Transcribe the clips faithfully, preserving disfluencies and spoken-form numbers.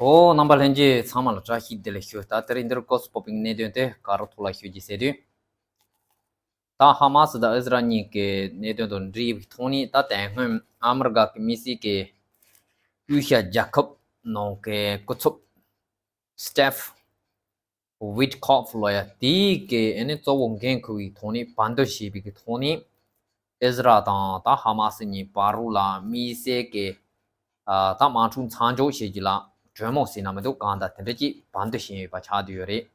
ཨོ། རྣམ་པ་ལྷན་རྒྱས་ཚང་མ་ལ་བཀྲ་ཤིས་བདེ་ལེགས་ཞུ། ད་དེ་རིང་འདིར་སྐབས་སུ་བབས་པའི་གནད་དོན་དེ་ག་རེ་ཐོག་ལ་ཞུ་རྒྱུ་ཟེར་དུས། ད་ཧ་མ་སི་དང་ཨི་ཟི་རལ་གཉིས་ཀྱི་གནད་དོན་དང་འབྲེལ་བའི་ཐོག་ནས། ད་དེ་སྔོན་ཨ་མི་རི་ཀ་གི་དམིགས་བསལ་གྱི་དབུས་ཤར་རྒྱལ་ཁབ་ནང་གི་སྐུ་ཚབ་སི་ཊིབ་ཝིཊ་ཁོབ་ལོ་ཡ་དེའི་གི་ཨ་ནི་གཙོ་བོ་འགན་འཁུར་བའི་ཐོག་ནས་བར་འདུམ་བྱས་པའི་གི་ཐོག་ནས། ཨི་ཟི་རལ་དང་ད་ཧ་མ་སི་གཉིས་བར་རུ་ལ་དམིགས་བསལ་གྱི་ཨ་ད་དམག་འཁྲུག་མཚམས་འཇོག་བྱེད་རྒྱུ་ལ་གྲོས་མོལ་ཟེར་ན་མི་འདུག། གང་ལྟར་དེ་འདྲ་ཅིག་བར་འདུམ་བྱས་ཡོད་པ་ཆགས་བསྡད་ཡོད་རེད།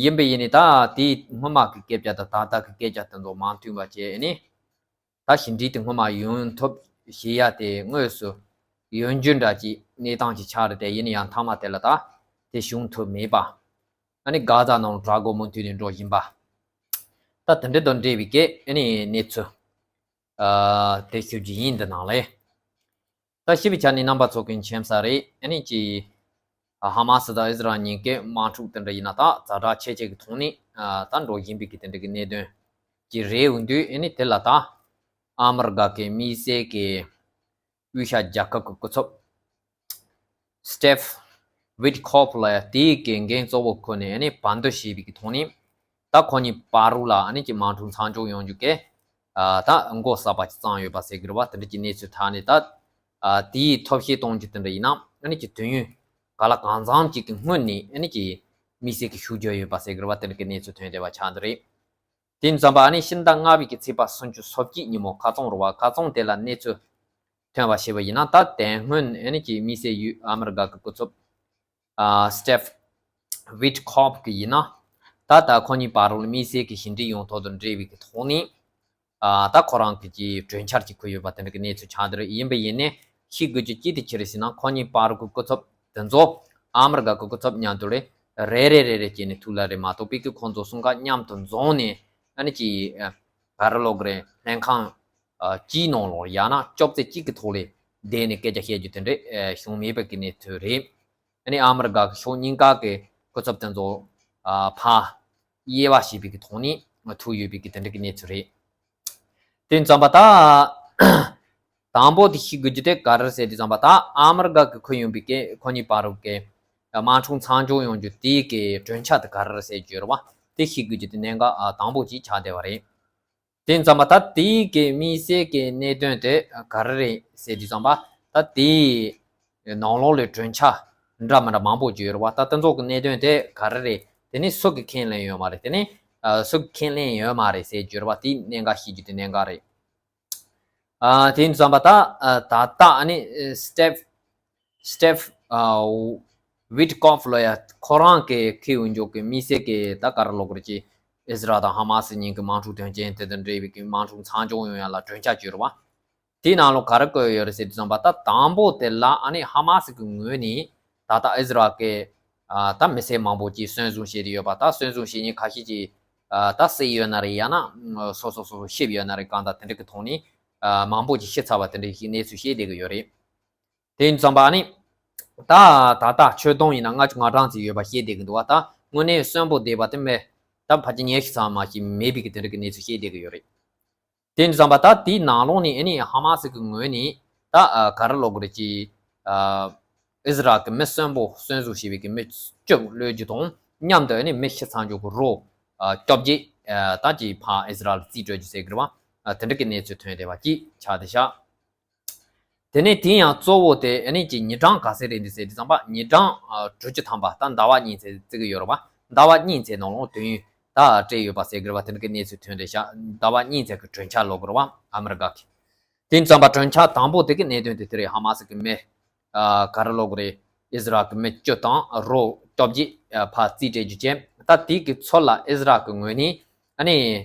ཡིན་པས་ཡིན་ནའི་ད་དེའི་སྔོན་མ་གི་སྐད་ཆ་དང་ད་ལྟ་གི་སྐད་ཆ་དེ་ཚོ་མ་མཐུན་པ་བྱས་ཨ་ནི། ད་ཕྱི་འབྲེལ་དེ་སྔོན་མ་ཡོང་ཐབས་བྱེད་ཡ་དེ་དངོས་སུ་ཡོང་རྒྱུ་འདྲ་ཅིག་གནས་སྟངས་ཅིག་ཆགས་རེད་དེ། ཡིན་ན་ཡང་མཐའ་མ་དེ་ལ་ད་དེ་བྱུང་ཐུབ་མེད་པ། ཨ་ནི་གྷ་ཛ་ནང་དྲག་རྒོལ་མུ་མཐུད་ནས་འགྲོ་བཞིན་པ། ད་དེ་འདྲ་དང་འབྲེལ་བའི་གི་ཨ་ནི་གནས་ཚུལ་ཨ་དེ་ཞུ་རྒྱུ་ཡིན། འདི་ནང་ལས། ད་ཞིབ་པའི་ཆ་ནས་རྣམ་པ་ཚོ་གི་མཁྱེན་གསལ་རེད། ཨ་ནི་ཅི། ཧ་མ་སི་དང་ཨི་ཟི་རལ་གཉིས་ཀའི་དམག་འཁྲུག་དེ་འདྲ་ཡིན་ན་ད་ཛ་དྲག་ཆེ་ཆེ་གི་ཐོག་ནས་ད་འགྲོ་བཞིན་པའི་གི་དེ་འདྲ་གི་གནད་དོན་ཅིག་རེད། འོན་དུས་ཨ་ནི་དེ་ལ་ད་ཨ་མི་རི་ཀ་གི་དམིགས་བསལ་གི་དབུས་ཤར་རྒྱལ་ཁབ་ཀྱི་སྐུ་ཚབ་སི་ཊིབ་ཝིཊ་ཁོབ་ལ་དེའི་གི་འགན་གཙོ་བོ་ཁུར་ནས་ཨ་ནི་བར་འདུམ་བྱས་པའི་གི་ཐོག་ནས། ད་ཁོ་གཉིས་བར་རུ་ལ་ཨ་ནི་ཀྱི་དམག་འཁྲུག་མཚམས་འཇོག་ཡོང་རྒྱུ་གི་ཨ་ད་མགོ་གསར་པ་ཅིག་བརྩམས་ཡོད་པ་ཟེར་གི་རེད་བ། དེ་འདྲ་ཅིག་གནས་ཚུལ་ཐད་ནས་ད་ཨ་དེའི་ཐབས་ཤེས་གཏོང་རྒྱུ་དེ་འདྲ་ཡིན་ན་ཨ་ནི་ཀྱི་དུས་ཡུན་ག་ལ་གང་འཚམ་ཅིག་གི་སྔོན་ནས་ཨ་ནི་ཀྱི་དམིགས་བསལ་གྱི་ཤུགས་རྒྱག་ཡོད་པ་ཟེར་གི་རེད་བ། དེ་འདྲ་གི་གནས་ཚུལ་ཐོན་བསྡད་པ་ཆགས་འདི་རེད། དེ་ཡིན་ཙམ་པ་ཨ་ནི་ཕྱི་ཟླ་ལྔ་པའི་གི་ཚེས་པ་སུམ་ཅུ་སོ་གཅིག་ཉིན་མོ་ཁ་རྩང་རུ་བ་ཁ་རྩང་དེ་ལ་གནས་ཚུལ་ཐོན་པ་ཞིག་ཡིན་ན། ད་དེ་སྔོན་ཨ་ནི་ཀྱི་དམིགས་བསལ་ཡུལ་ཨ་མི་རི་ཀ་གི་སྐུ་ཚབ་ཨ་སི་ཊིབ་ཝིཊ་ཁོབ་གི་ཡིན་ན། ད་ད་ཁོ་གཉིས་བར་རུ་ལ་དམིགས་བསལ་གྱི་ཞི་འགྲིག་ཡོང་ཐབས་དང་འབྲེལ་བའི་གི་ཐོག་ནས། ཨ་ད་ཁོ་རང་གི་ཀྱི་གྲོས་འཆར་ཅིག་ཁུར་ཡོད་པ་དེ་འདྲ་གི་གནས་ཚུལ་ཆགས་འདི་རེད། ཡིན་པས་ཡིན་ནའི་ཤེས་དགོས་རྒྱུ་ཅི་དེ་ཅི་རེད་ཟེར་ན། ཁོ་གཉིས་བར་གི་སྐུ་ཚབ་དེ་ཚོ་ཨ་མི་རི་ཀ་གི་སྐུ་ཚབ་མཉམ་དུ་རེ་རེ་རེ་རེ་བྱས་ནས་ཐུག་ལ་རེད་མ་གཏོགས་པའི་གི་ཁོང་ཚོ་གསུམ་ཀ་མཉམ་དུ་འཛོམས་ནས་ཨ་ནི་ཀྱི་ག་རེ་ལབ་དགོས་རེད། ལྷན་ཁང་གཅིག་ནང་ལོགས་ཡང་ན་སྐྱོབ་རྩེ་གཅིག་གི་ཐོག་ལ་བསྡད་ནས་སྐད་ཆ་བཤད་རྒྱུ་དེ་འདྲ་བྱུང་མེད་པའི་གི་གནས་ཚུལ་རེད། ཨ་ནི་ཨ་མི་རི་ཀ་གི་ཕྱོགས་གཉིས་ཀ་གི་སྐུ་ཚབ་དེ་ཚོ་ཨ་ཕར་དབྱེ་བ་ཕྱེ་བའི་གི་ཐོག་ནས་ཐུག་ཡོད་པའི་གི་དེ་འདྲ་གི་གནས་ཚུལ་རེད། དེ་ཙམ་པ་ད་དང་པོ་དེ་ཤེས་དགོས་རྒྱུ་དེ་ག་རེ་ཟེར་དུས་ཙམ་པ། ད་ཨ་མི་རི་ཀ་གི་ཁུར་ཡོང་བའི་གི་ཁོ་གཉིས་བར་གི་དམག་འཁྲུག་མཚམས་འཇོག་ཡོང་རྒྱུ་དེའི་གི་གྲོས་འཆར་དེ་ག་རེ་ཟེར་རྒྱུ་རེད་བ། དེ་ཤེས་དགོས་རྒྱུ་དེ་གནད་འགག་ཨ་དང་པོ་ཅིག་ཆགས་བསྡད་པ་རེད། དེ་ཙམ་པ་ད་དེའི་གི་དམིགས་བསལ་གི་གནད་དོན་དེ་ག་རེ་རེད་ཟེར་དུས་ཙམ་པ། ད་དེའི་ནང་ལོགས་ལ་གྲོས་འཆར་འདྲ་མི་འདྲ་མང་པོ་ཅིག་ཡོད་རེད་བ། ད་དེ་ཚོ་གི་གནད་དོན་དེ་ག་རེ་རེད། དེ་ནི་སུ་གི་ཁས་ལེན་ཡོད་མ་རེད། དེ་ནི་ཨ་སུ་གི་ཁས་ལེན་ཡོད་མ་རེད་ཟེར་རྒྱུ་རེད་བ། དེའི་གནད་འགག་ཤེས་རྒྱུ་དེ་གནད་འགག་རེད། ཨ་དེ་ཡིན་ཙམ་པ་ད་ཨ་ད་ལྟ་ཨ་ནི་ཨ་སི་ཊིབ་སི་ཊིབ་ཨ་ཝིཊ་ཁོབ་ལོ་ཡ་ཁོ་རང་གི་ཁེ་འུ་འཇོག་གི་དམིགས་བསལ་གི་ད་ག་རེ་ལབ་དགོས་རེད། ཀྱི་ཨི་ཟི་རལ་དང་ཧ་མ་སི་གཉིས་ཀྱི་དམག་འཁྲུག་དོན་རྐྱེན་དེ་དང་འབྲེལ་བའི་གི་དམག་འཁྲུག་མཚམས་འཇོག་ཡོང་ཡ་ལ་གྲོས་འཆར་བྱོས་རེད་བ། དེའི་ནང་ལོགས་ག་རེ་བཀོད་ཡོད་རེད་ཟེར་དུས་ཙམ་པ། ད་དང་པོ་དེ་ལ་ཨ་ནི་ཧ་མ་སི་གི་ངོས་ནས་ད་ལྟ་ཨི་ཟི་རལ་གི་ཨ་ད་མི་སེར་མང་པོ་ཅིག་གསོན་བཟུང་བྱས་ཏེ་ཡོད་པ། ད་གསོན་བཟུང་བྱེད་མཁན་ཁ་ཤས་ཀྱིས་ཨ་ད་བསད་ཡོད་ན་རེད། ཡང་ན་སོ་སོ་སོ་སོ་གཤིབས་ཡོད་ན་རེད། གང་ལྟར་དེ་འདྲ་གི་ཐོག་ནས་ཨ་མང་པོ་ཅིག་ཤི་ཚར་བ་དེ་འདྲ་ཞིག་གནས་ཚུལ་བཤད་བསྡད་ཀྱི་ཡོད་རེད། དེ་ཡིན་ཙམ་པ་ཨ་ནི་ད་ད་ལྟ་ཆོད་སྡོམ་ཡིན་ན་ལྔ་བཅུ་ང་གྲངས་ཙམ་ཡོད་པ་བཤད་བསྡད་ཀྱི་འདུག་བ། ད་དངོས་གནས་གསོན་པོ་བསྡད་པ་དེ་མེད། ད་ཕལ་ཆེར་ཉི་ཤུ་ཙམ་མ་ཞིག་མེད་པའི་གི་དེ་འདྲ་གི་གནས་ཚུལ་བཤད་བསྡད་ཀྱི་ཡོད་རེད། དེ་ཡིན་ཙམ་པ་ད་དེའི་ནང་ལོགས་ནས་ཨ་ནི་ཧ་མ་སི་གི་ངོས་ནས་ད་ཨ་ག་རེ་ལབ་དགོས་རེད། ཀྱི་ཨ་ཨི་ཟི་རལ་གི་མི་གསོན་པོ་གསོན་བཟུང་བྱས་པའི་གི་མི་བཅུ་གློད་རྒྱུ་དང་མཉམ་དུ་ཨ་ནི་མི་ཤི་ཚར་རྒྱུ་གི་རོ་ཨ་བཅོ་བརྒྱད་ཨ་ད་ཀྱི་ཕར་ཨི་ཟི་རལ་ལ་རྩིས་སྤྲོད་རྒྱུ་ཟེར་གི་རེད་བ། ཨ་དེ་འདྲ་གི་གནས་ཚུལ་ཐོན་བསྡད་པ་ཅིག་ཆགས་བསྡད་ཤག། དེ་ནས་དེ་ཡང་གཙོ་བོ་དེ་ཨ་ནི་ཀྱི་ཉིན་གྲངས་ག་ཚོད་རེད་འདུག་ཟེར་དུས་ཙམ་པ། ཉིན་གྲངས་ཨ་དྲུག་ཅུ་ཐམ་པ། ད་ཟླ་བ་གཉིས་ཚེ་བརྩི་གི་ཡོད་རེད་བ། ཟླ་བ་གཉིས་ཚེ་ནང་ལོགས་དུས་ཡུན་ད་སྤྲད་ཡོད་པ་ཟེར་གི་རེད་བ། དེ་འདྲ་གི་གནས་ཚུལ་ཐོན་བསྡད་ཤག། ཟླ་བ་གཉིས་ཚེ་གི་གྲོས་འཆར་ལབ་དགོས་རེད་བ། ཨ་མི་རི་ཀ་གི། དེ་ཙམ་པ་གྲོས་འཆར་དང་པོ་དེ་གི་གནད་དོན་དེ་དེ་རེད། ཧ་མ་སི་གི་མི་ཨ་ག་རེ་ལབ་དགོས་རེད། ཨི་ཟི་རལ་གི་མི་བཅུ་དང་རོ་བཅོ་བརྒྱད་ཨ་ཕར་རྩིས་སྤྲད་རྒྱུ་བྱས། ད་དེ་གི་ཚུར་ལ་ཨི་ཟི་རལ་གི་ངོས་ནས་ཨ་ནི་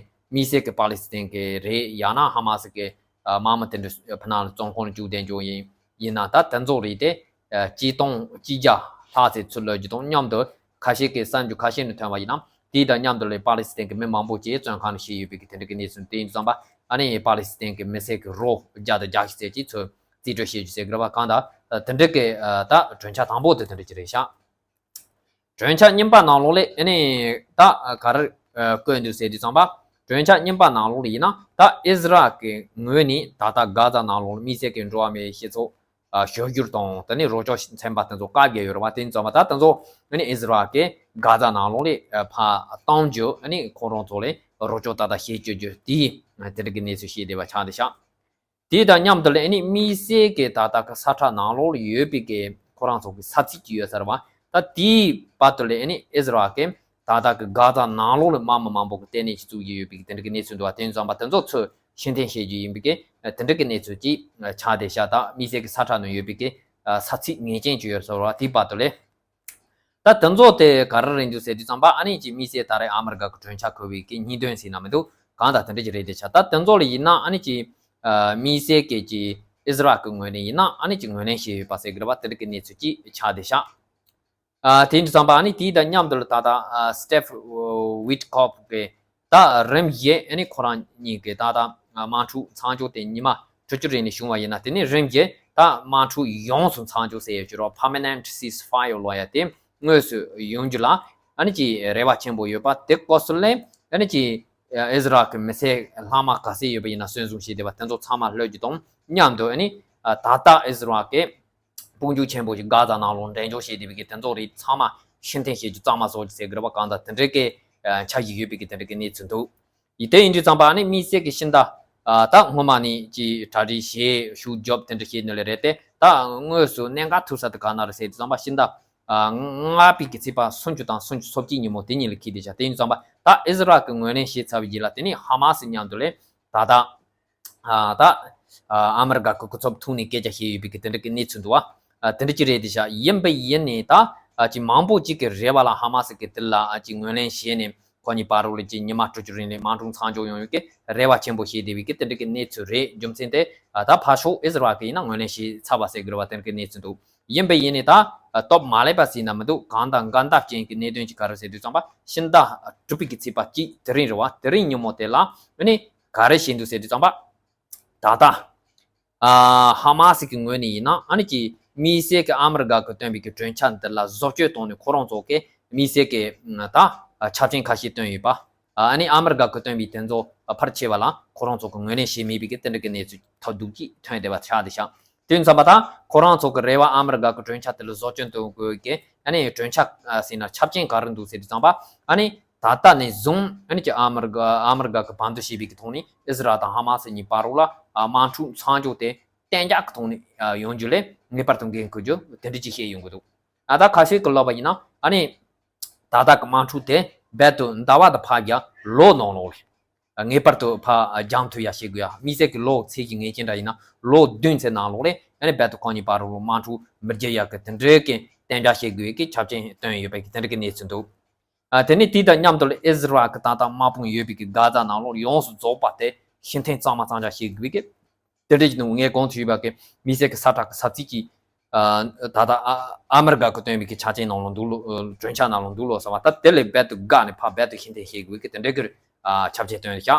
དམིགས་བསལ་གི་པ་ལི་སི་ཐན་གི་རེད། ཡང་ན་ཧ་མ་སི་གི་ཨ་དམག་མི་དེ་འདྲ་ཕ་ནང་ལ་བཙོན་ཁང་ལ་བཅུག་བསྡད་འཇོག་ཡིན་ཡིན་ན། ད་དེ་ཚོ་རེད་དེ། ཨ་སྤྱིར་བཏང་སྤྱི་རྒྱ་ལྷག་ཚེ་ཚུར་ལོག་རྒྱུ་དང་མཉམ་དུ། ཁ་ཤས་ཀྱི་གསར་འགྱུར་ཁ་ཤས་ནས་ཐོན་པ་ཡིན་ན། དེ་དང་མཉམ་དུ་ལས་པ་ལི་སི་ཐན་གྱི་མི་མང་པོ་ཅིག་བཙོན་ཁང་ནང་ཤི་ཡོད་པའི་གི་དེ་འདྲ་གི་གནས་ཚུལ། དེ་ཡིན་དུས་ཙམ་པ་ཨ་ནི་པ་ལི་སི་ཐན་གྱི་མི་སེར་གྱི་རོ་བརྒྱ་དང་བརྒྱད་ཅུ་ཙམ་ཅིག་ཚུར་རྩིས་སྤྲོད་བྱེད་རྒྱུ་ཟེར་གི་རེད་བ། གང་ལྟར་དེ་འདྲ་གི་ད་གྲོས་འཆར་དང་པོ་དེ་དེ་འདྲ་ཅིག་རེད་ཤག། གྲོས་འཆར་གཉིས་པ་ནང་ལོགས་ལས་ཨ་ནི་ད་ག་རེ་བཀོད་འདུག་ཟེར་དུས་ཙམ་པ། གྲོས་འཆར་གཉིས་པ་ནང་ལོགས་ལ་ཡིན་ན། ད་ཨི་ཟི་རལ་གྱི་ངོས་ནས་ད་ལྟ་གྷ་ཛ་ནང་ལོགས་ལ་དམིགས་བསལ་གྱི་འགྲོ་བ་མིའི་སྤྱི་ཚོགས་ ཨ་ཞོག་རྒྱུར་དང་དེ་ནས་རོགས་སྐྱོར་ཚན་པ་དེ་ཚོ་བཀག་རྒྱ་ཡོད་རེད་བ། དེ་ཡིན་ཙང་མ་ད་དེ་ཚོ་ཨ་ནི་ཨི་ཟི་རལ་གྱིས་གྷ་ཛ་ནང་ལོགས་ལ་ཕར་གཏོང་རྒྱུ། ཨ་ནི་ཁོ་རང་ཚོ་ལ་རོགས་སྐྱོར་ཏག་ཏག་བྱེད་བཅུག་རྒྱུ་དེ་དེ་འདྲ་གི་གནས་ཚུལ་བཤད་བསྡད་པ་ཆགས་བསྡད་ཤག་དེ་དང་མཉམ་དུ་ལ་ཨ་ནི་དམིགས་བསལ་གྱི་ད་ལྟ་གི་ས་ཁྲ་ནང་ལོགས་ལ་ཡོད་པའི་གི་ཁོ་རང་ཚོ་གི་ས་ཚིགས་ཅིག་ཡོད་ས་རེད་བ། ད་དེའི་བར་དུ་ལ་ཨ་ནི་ཨི་ཟི་རལ་གྱིས་ད་ལྟ་གི་གྷ་ཛ་ནང་ལོགས་ལ་དམག་མི་མང་པོ་གི་ལྟེ་གནས་ཅིག་བཙུགས་ཀྱི་ཡོད་པའི་གི་དེ་འདྲ་གི་གནས་ཚུལ་འདུག་བ། དེ་ཡིན་ཙང་མ་དེ་ཚོ་ཚུར་ཕྱིར་འཐེན་བྱེད་རྒྱུ་ཡིན་པའི་གི་དེ་འདྲ་གི་གནས་ཚུལ་ཅིག་ཆགས་བསྡད་ཤག་ད་དམིགས་བསལ་གྱི་ས་ཁྲ་ནང་ཡོད་པའི་གི་ས་ཚིགས་ངེས་ཅན་ཅིག་ཡོད་ས་རེད་བ། དེའི་བར་དུ་ལ། ད་དེ་ཚོ་དེ་ག་རེ་རེད་འདུག་ཟེར་དུས་ཙམ་པ་ཨ་ནི་ཅིག་དམིགས་བསལ་ད་རེས་ཨ་མི་རི་ཀ་གི་གྲོས་འཆར་འཁོད་པའི་གི་སྙིང་དོན་ཟེར་ན་མི་འདུག་གང་ལྟར་དེ་འདྲ་ཅིག་རེད་བསྡད་ཤག་ད་དེ་ཚོ་ལ་ཡིན་ན་ཨ་ནི་ཅིག་ཨ་དམིགས་བསལ་གྱི་ཅིག་ཨི་ཟི་རལ་གྱི་ངོས་ནས་ཡིན་ན་ཨ་ནི་ཅིག་ངོས་ལེན་བྱས་ཡོད་པ་ཟེར་གི་རེད་བ། དེ་འདྲ་གི་གནས་ཚུལ་ཅིག་ཆགས་བསྡད་ཤག་ཨ་དེ་འདྲ་ཙམ་པ་ཨ་ནི་དེ་དང་མཉམ་དུ་ལ་ད་ལྟ་ཨ་སི་ཊིབ་ཝིཊ་ཀོབ་གི་ད་རིམ་བཞིན་ཨ་ནི་ཁོ་རང་གཉིས་ཀྱི་ད་ལྟ་དམག་འཁྲུག་མཚམས་འཇོག་དེ་ཉི་མ་དྲུག་ཅུ་རིང་ནས་བྱུང་བ་ཡིན་ན། དེ་ནས་རིམ་བཞིན་ད་དམག་འཁྲུག་ཡོངས་སུ་མཚམས་འཇོག་ཟེར་ཡ་ཅིག་རོ། Permanent Ceasefire ལབ་ཡ་དེ་དངོས་སུ་ཡོང་རྒྱུ་ལ་ཨ་ནི་ཅིག་རེ་བ་ཆེན་པོ་ཡོད་པ་དེ་སྐབས་སུ་ལ་ཨ་ནི་ཅིག་ཨི་ཟི་རལ་གྱི་མི་སེར་ལྷག་མ་ག་ཚད་ཡོད་པ་ཡིན་ན་གསོན་བཟུང་བྱས་བསྡད་པ་དེ་ཚོ་ཚང་མ་གློད་རྒྱུ་དང་མཉམ་དུ་ཨ་ནི་ད་ལྟ་ཨི་ཟི་རལ་གྱི་དཔུང་འཇུག་ཆེན་པོ་ཞིག་གྷ་ཛ་ནང་ལོགས་འགྲེམས་འཇོག་བྱས་བསྡད་པའི་གི་དེ་ཚོ་རིགས་ཚང་མ་ཕྱིར་འཐེན་བྱེད་རྒྱུ་གཙང་མ་བཟོ་རྒྱུ་ཟེར་གི་རེད་བ། གང་ལྟར་དེ་འདྲའི་གི་འཆར་གཞི་ཡོད་པའི་གི་དེ་འདྲའི་གི་གནས་ཚུལ་འདུག་ཡིན་དེ་ཡིན་དུས་ཙམ་པ་ཨ་ནི་དམིགས་བསལ་གི་ཕྱི་ཟླ་ད་སྔོན་མ་ནས་ཀྱི་གྲ་སྒྲིག་བྱས་ཤུགས་རྒྱོབ་དེ་འདྲ་བྱས་ནས་ལས་རེད་དེ། ད་དངོས་སུ་གནད་འགག་ཐུག་ས་དེ་ག་ན་རེད་ཟེར་དུས་ཙམ་པ་ཕྱི་ཟླ་ལྔ་པའི་གི་ཚེས་པ་སུམ་ཅུ་དང་སུམ་ཅུ་སོ་གཅིག་ཉིན་མོ་དེ་ཉིན་ལ་འཁེལ་བསྡད་ཤག་དེ་ཡིན་དུས་ཙམ་པ་ད་ཨི་ཟི་རལ་གི་ངོས་ལེན་བྱས་ཚར་བའི་རྗེས་ལ་དེ་ནས་ཧ་མ་སི་མཉམ་དུ་ལས་ད་ལྟ་ཨ་ད་ཨ་ཨ་མི་རི་ཀ་གི་སྐུ་ཚབ་ཐུག་ནས་སྐད་ཆ་བཤད་ཡོད་པའི་གི་དེ་འདྲ་གི་གནས་ཚུལ་འདུག་བ། ཨ་དེ་འདྲ་ཅིག་རེད་དེ་ཤག་ཡིན་པ་ཡིན་ནས་ད་ཨ་ཅིག་མང་པོ་ཅིག་གི་རེ་བ་ལ་ཧ་མ་སི་གི་དེ་ལ་ཨ་ཅིག་ངོས་ལེན་བྱས་ནས་ཁོ་གཉིས་བར་རུ་ལ་ཅིག་ཉི་མ་དྲུག་ཅུ་རིང་ལ་དམག་འཁྲུག་མཚམས་འཇོག་ཡོང་ཡོད་ཀི་རེ་བ་ཆེན་པོ་བྱས་བསྡད་པའི་གི་དེ་འདྲ་གི་གནས་ཚུལ་རེད། རྒྱུ་མཚན་དེ་ཨ་ད་ཕར་ཕྱོགས་ཨི་ཟི་རལ་གི་ཡིན་ན་ངོས་ལེན་བྱས་ཚར་བ་ཟེར་གི་རེད་བ། དེ་འདྲ་གི་གནས་ཚུལ་འདུག་ཡིན་པ་ཡིན་ནས་ད་ཨ་སྟོབས་མ་ལེགས་པ་ཟེར་ན་མི་འདུག་གང་ལྟར་འགལ་ཟླ་ཅན་གྱི་གནད་དོན་ཅིག་ག་རེ་ཟེར་དུས་ཙམ་པ་ཕྱི་ཟླ་དྲུག་པའི་གི་ཚེས་པ་གཅིག་དེ་རིང་རེད་བ། དེ་རིང་ཉིན་མོ་དེ་ལ་ཨ་ནི་ག་རེ་བྱས་འདུག་ཟེར་དུས་ཙམ་པ་ད་ལྟ་ཨ་ཧ་མ་སི་གི་ངོས་ནས་ཡིན་ན་ཨ་ནི་ཀྱི་དམིགས་བསལ་གྱི་ཨ་མི་རི་ཀ་གི་བཏོན་པའི་གི་གྲོས་འཆར་འདི་ལ་བཟོ་བཅོས་བཏང་ནས་ཁོ་རང་ཚོ་གི་དམིགས་བསལ་གྱི་ད་ཆ་རྐྱེན་ཁ་ཤས་བཏོན་ཡོད་པ། ཨ་ནི་ཨ་མི་རི་ཀ་གི་བཏོན་པའི་དེ་ཚོ་ཕར་ཆེ་བ་ལ་ཁོ་རང་ཚོ་གི་ངོས་ལེན་བྱེད་མེད་པའི་གི་དེ་འདྲ་གི་གནས་ཚུལ་ཐོག་སྡུག་ཅིག་ཐོན་བསྡད་པ་ཆགས་བསྡད་ཤག་དེ་ཡིན་ཙམ་པ་ད་ཁོ་རང་ཚོ་གི་རེ་བ་ཨ་མི་རི་ཀ་གི་གྲོས་འཆར་དེ་ལ་བཟོ་བཅོས་གཏོང་དགོས་ཀི་ཨ་ནི་གྲོས་འཆར་ཟེར་ན་ཆ་རྐྱེན་ག་རེ་འདུག་ཟེར་དུས་ཙམ་པ་ཨ་ནི་ད་ལྟ་ནས་བཟུང་ཨ་ནི་ཀྱི་ཨ་མི་རི་ཀ་ཨ་མི་རི་ཀ་གི་བར་འདུམ་བྱས་པའི་གི་ཐོག་ནས་ཨི་ཟི་རལ་དང་ཧ་མ་སི་གཉིས་བར་རོགས་ལ་དམག་འཁྲུག་མཚམས་འཇོག་དེ་གཏན་འཇགས་ཀྱི་ཐོག་ནས་ཡོང་རྒྱུ་ལས་ངེས་པར་དུ་འགན་འཁུར་རྒྱུ་དེ་འདྲ་ཅིག་བཤད་ཡོང་གི་འདུག་ཨ་ད་ཁ་ཤས་ཀྱི་ལབ་པ་ཡིན་ན་ཨ་ནི་ད་ལྟ་གི་དམག་འཁྲུག་དེ་རྦད་དུ་ཟླ་བ་དང་ཕར་རྒྱག་ལོ་ནང་ལོགས་ལ་ངེས་པར་དུ་ཕར་འཇམ་ཐུབ་ཡ་བྱེད་དགོས་ཡ། དམིགས་བསལ་གྱི་ལོ་ཚད་ཀྱི་ངེས་ཅན་འདྲ་ཡིན་ན་ལོ་བདུན་ཚད་ནང་ལོགས་ལ་ཨ་ནི་རྦད་དུ་ཁོང་གཉིས་བར་དུ་དམག་འཁྲུག་མི་བརྒྱབ་ཡ་གི་དེ་འདྲའི་གི་གཏན་འཇགས་བྱེད་དགོས་ཀྱི་ཆ་རྐྱེན་བཏོན་ཡོད་པའི་གི་དེ་འདྲའི་གི་གནས་ཚུལ་འདུག་ཨ་དེ་ནས་དེ་དང་མཉམ་དུ་ཨི་ཟི་རལ་གྱི་ད་ལྟ་དམག་དཔུང་ཡོད་པའི་གི་གྷ་ཛ་ནང་ལོགས་ཡོངས་སུ་རྫོགས་པ་དེ་ཕྱིར་འཐེན་གཙང་མ་གཙང་རྐྱང་བྱེད་དགོས་ཀྱི་དེ་འདྲ་ཞིག་འདུག་ངས་གོང་དུ་ཞུས་པ་གི་དམིགས་བསལ་གྱི་ས་ཁྲ་གི་ས་ཚིགས་ཀྱི་ཨ་ད་ལྟ་ཨ་ཨ་མི་རི་ཀ་གི་བཏོན་པའི་གི་ཆ་རྐྱེན་ནང་ལོགས་འདུག་ལོ། གྲོས་འཆར་ནང་ལོགས་འདུག་ལོ་ཟེར་བ། ད་དེ་ལས་རྦད་དུ་བཀག་ནས་ཕར་རྦད་དུ་ཕྱིར་འཐེན་བྱེད་དགོས་ཀྱི་དེ་འདྲ་གི་ཨ་ཆ་རྐྱེན་བཏོན་བཞག་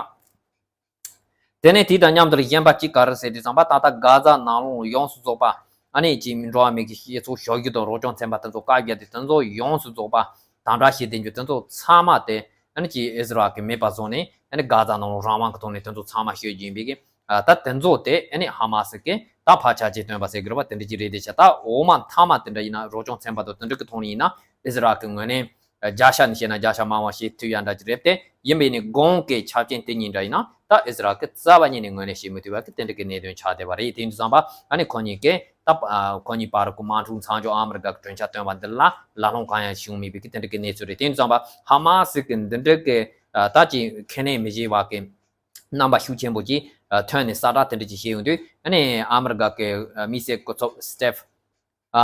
དེ་ནས་དེ་དང་མཉམ་དུ་གཞན་པ་གཅིག་ག་རེ་ཟེར་དུས་ཙམ་པ་ད་ལྟ་གྷ་ཛ་ནང་ལོགས་ཡོངས་སུ་རྫོགས་པ་ཨ་ནི་ཅིག་འགྲོ་བ་མིའི་གི་སྤྱི་ཚོགས་ཞོགས་ཇ་དང་རོགས་སྐྱོར་ཚན་པ་དེ་ཚོ་བཀག་རྒྱ་དེ་དེ་ཚོ་ཡོངས་སུ་རྫོགས་པ་དམ་དྲག་བྱེད་བསྡད་རྒྱུ་དེ་ཚོ་ཚང་མ་དེ་ཨ་ནི་ཅིག་ཨི་ཟི་རལ་གྱིས་མེད་པ་བཟོས་ནས་ཨ་ནི་གྷ་ཛ་ནང་ལོགས་རང་དབང་གི་ཐོག་ནས་དེ་ཚོ་ཚང་མ་བཤོལ་རྒྱུ་ཡིན་པའི་གི་ཨ་ད་དེ་ཚོ་དེ་ཨ་ནི་ཧ་མ་སི་གིས་ད་ཕར་ཆ་རྐྱེན་བཏོན་པ་ཟེར་གི་རེད་བ། དེ་འདྲ་ཅིག་རེད་དེ་ཤག་ད་འོག་མ་མཐའ་མ་དེ་འདྲ་ཡིན་ན་རོགས་སྐྱོར་ཚན་པ་དང་དེ་འདྲ་གི་ཐོག་ནས་ཡིན་ན་ཨི་ཟི་རལ་གྱི་ངོས་ནས་བརྒྱ་ཆ་ནས་བཤད་ན་བརྒྱ་ཆ་མང་བ་བཤད་ཐུབ་ཡ་འདྲ་ཅིག་རེད་དེ། ཡིན་པས་ནི་གོང་གི་ཆ་རྐྱེན་དེ་གཉིས་འདྲ་ཡིན་ན་ད་ཨི་ཟི་རལ་གྱིས་རྩ་བ་ཉིད་ནས་ངོས་ལེན་བྱེད་མི་ཐུབ་པ་གི་དེ་འདྲ་གི་གནད་དོན་ཆགས་བསྡད་པ་རེད། དེ་ཡིན་དུས་ཙམ་པ་ཨ་ནི་ཁོ་གཉིས་ཀས་ད་ཁོ་གཉིས་བར་གྱི་དམག་འཁྲུག་མཚམས་འཇོག་ཨ་མི་རི་ཀ་གི་གྲོས་འཆར་བཏོན་པ་འདི་ལ་ལ་ལོང་གང་ཡང་བྱུང་མེད་པའི་གི་དེ་འདྲ་གི་གནས་ཚུལ་རེད། དེ་ཡིན་དུས་ཙམ་པ་ཧ་མ་སི་གི་འདི་འདྲ་གི་ད་ཅིག་ཁས་ལེན་མི་བྱེད་པ་གི་རྣམ་པ་ཤུགས་ཆེན་པོ་ཅིག་ཐོན་ནས་གསལ་བསྒྲགས་དེ་འདྲ་ཅིག་བྱས་ཡོང་དུས་ཨ་ནི་ཨ་མི་རི་ཀ་གི་དམིགས་བསལ་སྐུ་ཚབ་སི་ཊིབ་ཨ་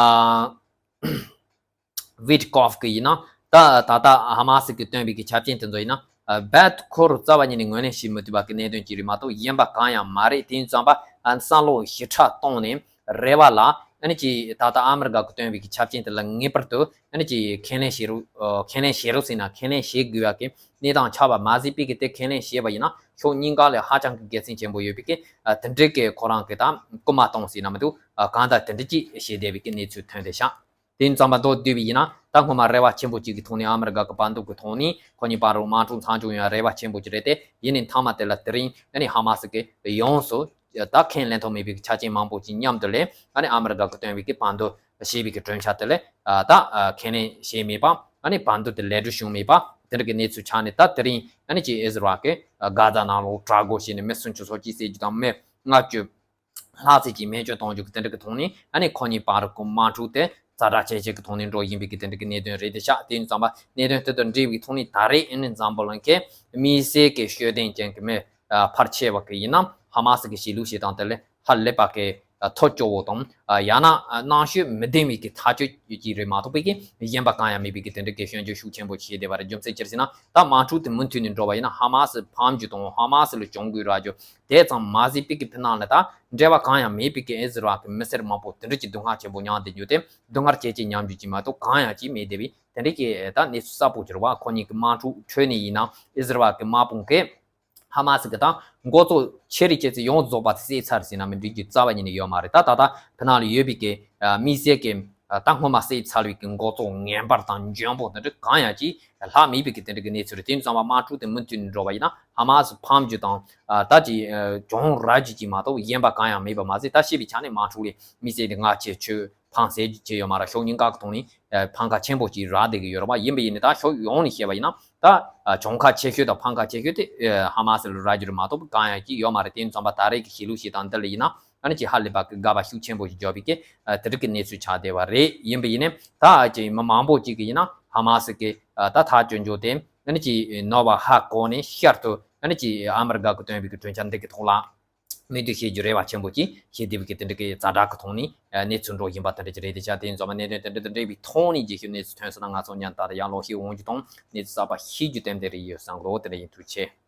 ཝིཊ་ཀོབ་གི་ཡིན་ན་ད་ད་ལྟ་ཧ་མ་སི་གིས་བཏོན་པའི་གི་ཆ་རྐྱེན་དེ་ཚོ་ཡིན་ན་རྦད་ཁོ་རང་རྩ་བ་ཉིད་ནས་ངོས་ལེན་བྱེད་མི་ཐུབ་པ་གི་གནད་དོན་ཅིག་རེད་མ་གཏོགས་གཞན་པ་གང་ཡང་མ་རེད། དེ་ཡིན་ཙང་པ་ཨ་བསམ་བློ་ཞེ་དྲག་བཏང་ནས་རེ་བ་ལ་ཨ་ནི་ཅིག་ད་ལྟ་ཨ་མི་རི་ཀ་གིས་བཏོན་པའི་གི་ཆ་རྐྱེན་དེ་ལ་ངེས་པར་དུ་ཨ་ནི་ཅིག་ཁས་ལེན་བྱེད་རོགས་ཁས་ལེན་བྱེད་རོགས་ཟེར་ན་ཁས་ལེན་བྱེད་དགོས་པ་གི་གནས་སྟངས་ཆགས་པ་མ་ཟད་པའི་གི་དེ་ཁས་ལེན་བྱས་པ་ཡིན་ན་ཕྱོགས་གཉིས་ཀ་ལ་ཧ་ཅང་གི་དགེ་མཚན་ཆེན་པོ་ཡོད་པའི་གི་དེ་འདྲའི་གི་ཁོ་རང་གི་ད་སྐུལ་མ་གཏོང་ཟེར་ན་མི་འདུག་གང་ལྟར་དེ་འདྲ་ཅིག་བྱས་བསྡད་པའི་གི་གནས་ཚུལ་ཐོན་བསྡད་ཤག་དེ་ཡིན་ཙང་པ་མདོར་བསྡུས་པ་ཡིན་ན་ད་སྔོན་མ་རེ་བ་ཆེན་པོ་གཅིག་གི་ཐོག་ནས་ཨ་མི་རི་ཀ་གི་བར་འདུམ་གི་ཐོག་ནས་ཁོ་གཉིས་བར་དུ་དམག་འཁྲུག་མཚམས་འཇོག་ཡོང་ཡ་རེ་བ་ཆེན་པོ་ཅིག་རེད་དེ། ཡིན་ནའི་མཐའ་མ་དེ་ལ་དེ་རིང་ཨ་ནི་ཧ་མ་སི་གིས་ཡོངས་སུ་ ད་ཁས་ལེན་ཐུབ་མེད་པའི་ཆ་རྐྱེན་མང་པོ་ཅིག་མཉམ་དུ་ལས་ཨ་ནི་ཨ་མི་རི་ཀ་གིས་བཏོན་པའི་གི་བར་འདུམ་ཞེས་པའི་གི་གྲོས་འཆར་དེ་ལས་ད་ཁས་ལེན་བྱས་མེད་པ། ཨ་ནི་བར་འདུམ་དེ་ལེགས་གྲུབ་བྱུང་མེད་པ། དེ་འདྲ་གི་གནས་ཚུལ་ཆགས་ནས། ད་དེ་རིང་ཨ་ནི་ཅིག་ཨི་ཟི་རལ་གྱིས་གྷ་ཛ་ནང་ལོགས་དྲག་རྒོལ་བྱས་ནས་མི་སུམ་ཅུ་སོ་གཅིག་བསད་རྒྱུ་དང་མི་ལྔ་བཅུ་ལྷག་ཙམ་ཅིག་རྨས་སྐྱོན་གཏོང་རྒྱུ་གི་དེ་འདྲ་གི་ཐོག་ནས། ཨ་ནི་ཁོ་གཉིས་བར་གྱི་དམག་འཁྲུག་དེ་ཛ་དྲག་ཇེ་ཆེ་གི་ཐོག་ནས་འགྲོ་བཞིན་པའི་གི་དེ་འདྲ་གི་གནད་དོན་རེད་དེ་ཤག་དེ་ཡིན་ཙང་པ་གནད་དོན་དེ་དང་འབྲེལ་བའི་ཐོག་ནས་ད་རེས་ཨ་ནི་འཛམ་བུ་གླིང་གི་དམིགས་བསལ་གྱི་ཤེས་ལྡན་ཅན་གྱི་མི་ཕལ་ཆེ་བ་གིས་ཡིན་ན་ཧ་མ་སི་གི་གཞིས་ལུས་ཤིག་དང་དེ་ལས་ཧ་ལས་པ་གི་ཐབས་སྐྱོ་བོ་དང་། ཡང་ན་རྣམ་དཔྱོད་མི་ལྡན་པའི་གི་ཐག་གཅོད་ཅིག་རེད་མ་གཏོགས་པའི་གི་གཞན་པ་གང་ཡང་མེད་པའི་གི་དེ་འདྲ་གི་སྐྱོན་བརྗོད་ཤུགས་ཆེན་པོ་བྱས་བསྡད་པ་རེད། རྒྱུ་མཚན་ཅི་རེད་ཟེར་ན། ད་དམག་འཁྲུག་དེ་མུ་མཐུད་ནས་འགྲོ་བ་ཡིན་ན་ཧ་མ་སི་ཕམ་རྒྱུ་དང་ཧ་མ་སི་ལ་གྱོང་གུན་རག་རྒྱུ་དེ་ཙམ་མ་ཟད་པའི་གི་ཕི་ནང་ལ་ད་འབྲེལ་བ་གང་ཡང་མེད་པའི་གི་ཨི་ཟི་རལ་གི་མི་སེར་མང་པོ་དེ་འདྲ་གི་སྡུག་བསྔལ་ཆེན་པོ་མྱངས་བསྡད་རྒྱུ་དེ་སྡུག་བསྔལ་སྐྱེ་སྐྱེ་མྱངས་རྒྱུ་ཅིག་མ་གཏོགས་གང་ཡང་ཅིག་མེད་བསྡད་པའི་དེ་འདྲ་གི་ད་གནས་ཚུལ་གསལ་པོ་ཅིག་རེད་བ། ཁོ་གཉིས་ཀྱི་དམག་འཁྲུག་ཁྲོད་ནས་ཡིན་ན་ཨི་ཟི་རལ་གྱི་དམག་དཔུང་གིས་ཧ་མ་སི་གི་ད་འགོ་གཙོ་ཆེ་རིགས་བྱས་ཚེ་ཡོངས་རྫོགས་པ་དེ་བསད་ཚར་ཟེར་ན་མི་འགྲིག་རྒྱུ་རྩ་བ་ཉིད་ནས་ཡོད་མ་རེད། ད་ད་ལྟ་ཕི་ནང་ལ་ཡོད་པའི་གི་དམིགས་བསལ་གྱི་ད་སྔོན་མ་བསད་ཚར་བའི་གི་འགོ་གཙོ་ངན་པ་དང་འཇོན་པོ་དེ་འདྲ་གང་ཡང་ཅིག་ལྷག་མེད་པའི་གི་དེ་འདྲ་གི་གནས་ཚུལ་རེད། དེ་ཡིན་ཙང་མ་དམག་འཁྲུག་དེ་མུ་མཐུད་ནས་འགྲོ་བ་ཡིན་ན་ཧ་མ་སི་ཕམ་རྒྱུ་དང་ད་ཅིག་གྱོང་རག་རྒྱུ་ཅིག་མ་གཏོགས་གཞན་པ་གང་ཡང་མེད་པ་མ་ཟད། ད་ཤེས་པའི་ཆ་ནས་དམག་འཁྲུག་ལས་དམིགས་བསལ་དེ་ང་ཆེ་ཆོས་ཕངས་སེ་བྱས་ཡོད་མ་རེད། ཕྱོགས་གཉིས་ཀ་གི་ཐོག་ནས་ཕམ་ཁ་ཆེན་པོ་ཅིག་རག་བསྡད་ཀྱི་ཡོད་རེད་བ། ཡིན་པ་ཡིན་ནའི་ད་ཕྱོགས་ཡོངས་ནས་བཤད་པ་ཡིན་ན་ད་གྱོང་ཁ་ཆེ་ཤོས་དང་ཕམ་ཁ་ཆེ་ཤོས་དེ་ཧ་མ་སི་ལ་རག་རྒྱུ་རེད་མ་གཏོགས་གང་ཡང་ཅིག་ཡོད་མ་རེད། དེ་ཡིན་ཙང་པ་ད་རེས་ཀྱི་གཞིས་ལུས་ཤིག་དང་འདི་ལ་ཡིན་ན་ཨ་ནི་ཅིག་ཧ་ལས་པ་གི་དགག་པ་ཤུགས་ཆེན་པོ་ཞིག་བརྒྱབ་པའི་གི་དེ་འདྲ་གི་གནས་ཚུལ་ཆགས་བསྡད་པ་རེད། ཡིན་པ་ཡིན་ནའི་ད་ཅིག་མི་མང་པོ་ཅིག་གིས་ཡིན་ན་ཧ་མ་སི་གི་ད་ཐག་གཅོད་རྒྱུ་དེ་ཨ་ནི་ཅིག་ནོར་བ་ཧ་གོ་ནས་ཤར་དུ་ཨ་ནི་ཅིག་ཨ་མི་རི་ཀ་གིས་བཏོན་པའི་གི་གྲོས་འཆར་འདི་གི་ཐོག་ལ་མོས་མཐུན་བྱེད་རྒྱུ་རེ་བ་ཆེན་པོ་ཅིག་བྱེད་བསྡད་པའི་གི་དེ་འདྲ་གི་ཛ་དྲག་གི་ཐོག་ནས་གནས་ཚུལ་འགྲོ་བཞིན་པ་དེ་འདྲ་ཅིག་རེད། དེ་ཆ་དེ་ཡིན་ཙང་མ་གནད་དོན་དེ་འདྲ་དང་འབྲེལ་བའི་ཐོག་ནས་རྒྱས་ཤོས་གནས་ཚུལ་ཐོན་སོང་ན་ང་ཚོ་མཉམ་དུ་ད་ལྟ་ཡར་ལོག་ཤེས་འོང་རྒྱུ་དང་གནས་ཚུལ་གསར་པ་ཤེས་རྒྱུ་ཏན་ཏན་རེད་ཡོད་བསམ་གི་འདུག་དེ་འདྲ་ཡིན། ཐུགས་རྗེ་ཆེ།